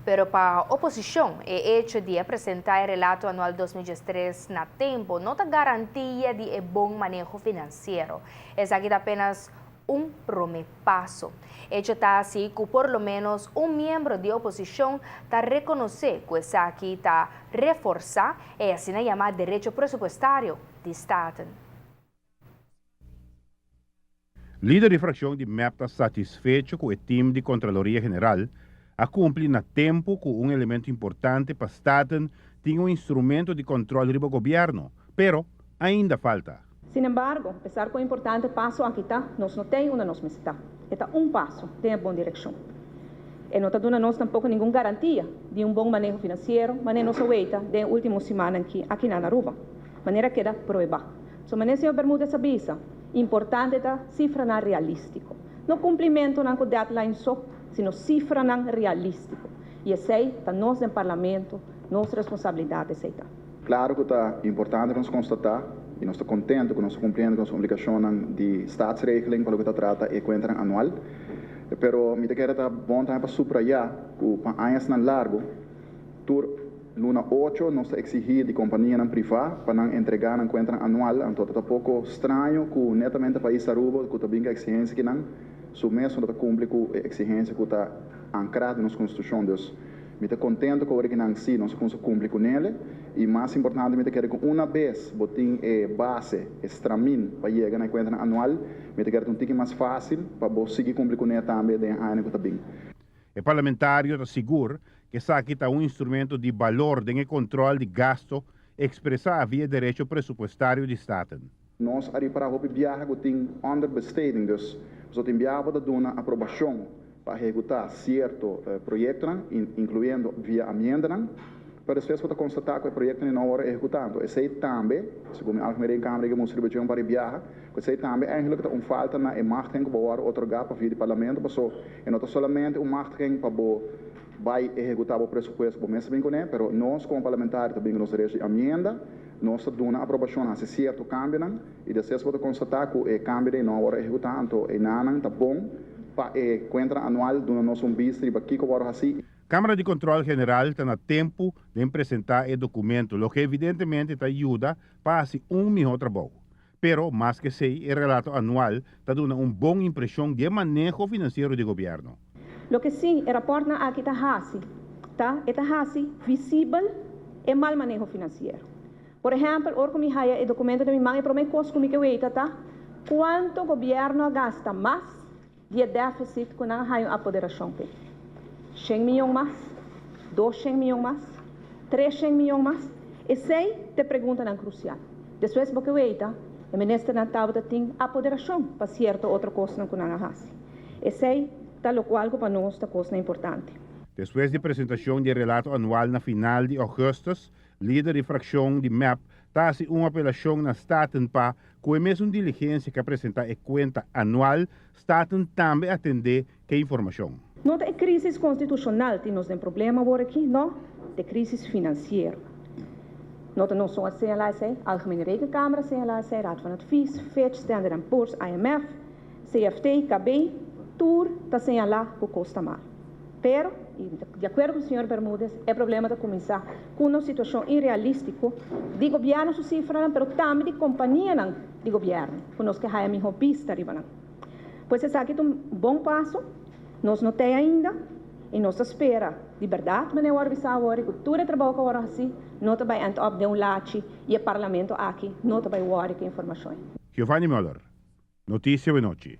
Pero pa oposicion, e hecho di presenta e relato anual 2013 na tempo no ta garantia di bon maneho financiero. Esaki ta apenas un prome paso. Hecho ta asina cu por lo menos un miembro di oposicion ta reconoce cu esaki ta reforsa e asina yama derecho presupuestario di Staten. Lider di fraccion di MEP ta satisfecho cu e team di Contraloria General a cumpli na tempo cu un elemento importante pa Staten tin un instrumento di control riba gobierno, pero ainda falta. Sin embargo, apesar cu importante paso aki ta, nos no tin unda nos mester ta. E ta un paso den bon direccion. E no ta duna nos tampoco ningun garantia di un bon maneho financiero, manera nos a weita den ultimo siman aki na Aruba. Manera keda prueba. So manera señor Bermudez a bisa, importante ta cifranan realistico. No cumplimentonan cu deadline so, sino cifranan realistico. Y esey ta nos den parlamento, nos responsabilidad esey ta. Claro cu ta importante nos constata y nos ta contento cu nos ta cumpliendo cu nos obligacion di staatsregeling pa loke ta trata e cuenta anual. Pero mi ta kere ta bon tambe pa subraya cu pa añanan largo, tur luna 8 nos ta exigi di companianan priva pa nan entrega nan cuenta anual, anto ta poco straño cu netamente pais Aruba cu ta bin exigencia cu nan su mes no ta cumpli cu exigencia cu ta ancra den nos constitucion. Dus mi ta contento cu cu nan si nos a cumpli cu ne y mas importante, mi ta kere cu un bes bo tin e base, e stramien pa yega na cuenta anual, mi ta kere un tiki mas facil pa bo sigui cumpli cu ne tambe den aña cu ta bin. E parlamentario ta sigur cu esaki ta un instrumento di balor di control di gasto expresa via derecho presupuestario di Staten. Nos a ripara hopi biaha cu tin onderbesteding, dus so tin biaha ta duna aprobacion pa ehecuta cierto proyecto, incluyendo via enmienda, pero despues bo ta constata cu e proyecto no a wordo ehecuta. Esey tambe, segun e Algemene Rekenkamer cu mustra pa biaha, esey tambe eigenlijk ta un falta na e machtiging cu bo a otorga pa via di parlamento, paso e no ta solamente un machtiging pa bo bay ehecuta e presupuesto bo mes bin cu ne, pero nos como parlamentario tambe nos derecho di enmienda, nos ta duna aprobacion haci cierto cambio y despues bo ta constata cu e cambio no a wordo ehecuta, anto eynan ta bon pa e cuenta anual duna nos un bista di kico a wordo haci. Camara di Control General ta na tempo di presenta e documento, loke evidentemente ta yuda pa haci un miho trabou. Pero, mas cu esey, e relato anual ta duna un bon impresion di maneho financiero di gobierno. Loke si, e rapport nan aki ta hasi, ta? E ta hasi visibel e mal maneho financiero. Por ehempel, ora cu mi haya e documento den mi man, e prome cos cu mi kier weta ta cuanto gobierno a gasta mas di deficit cu nan haya apoderacion pe. 100 miyon mas, 200 miyon mas, 300 miyon mas. Esey ta preguntanan crucial. Despues bo kier weta, e ministernan tabata tin apoderacion pa cierto otro cosnan cu nan a hasi. Esey ta locual pa nos ta cos importante. Despues di presentacion di relato anual na final di augustus, lider di fraccion di MEP ta hasi un apelacion na Staten pa cu e mesun diligencia cu a presenta e cuenta anual, Staten tambe atende cu e informacion. No ta crisis constitucional tin nos den problema awor aki, no, ta crisis financiero. No ta nos so a señala esey, Algemene Rekenkamer a señala esey, Raad van Advies, Fitch, Standard Poor's, IMF, CFT, KB, tur ta señala cu cos ta mal. Pero, di acuerdo cu señor Bermudez, e problema ta cuminsa cu un situacion irrealistico di gobierno su cifra, pero tambe di compania di gobierno, cu nos kier haya miho bista riba nan. Pues esaki ta un bon paso, nos no tin ainda, y nos ta spera, di berdad, manera awor bisa awor, cu tur e trabou cu awor asina, no ta bay end up den un lachi y e parlamento aki no ta bay worry cu informacion. Giovanni Müller, Noticia Nochi.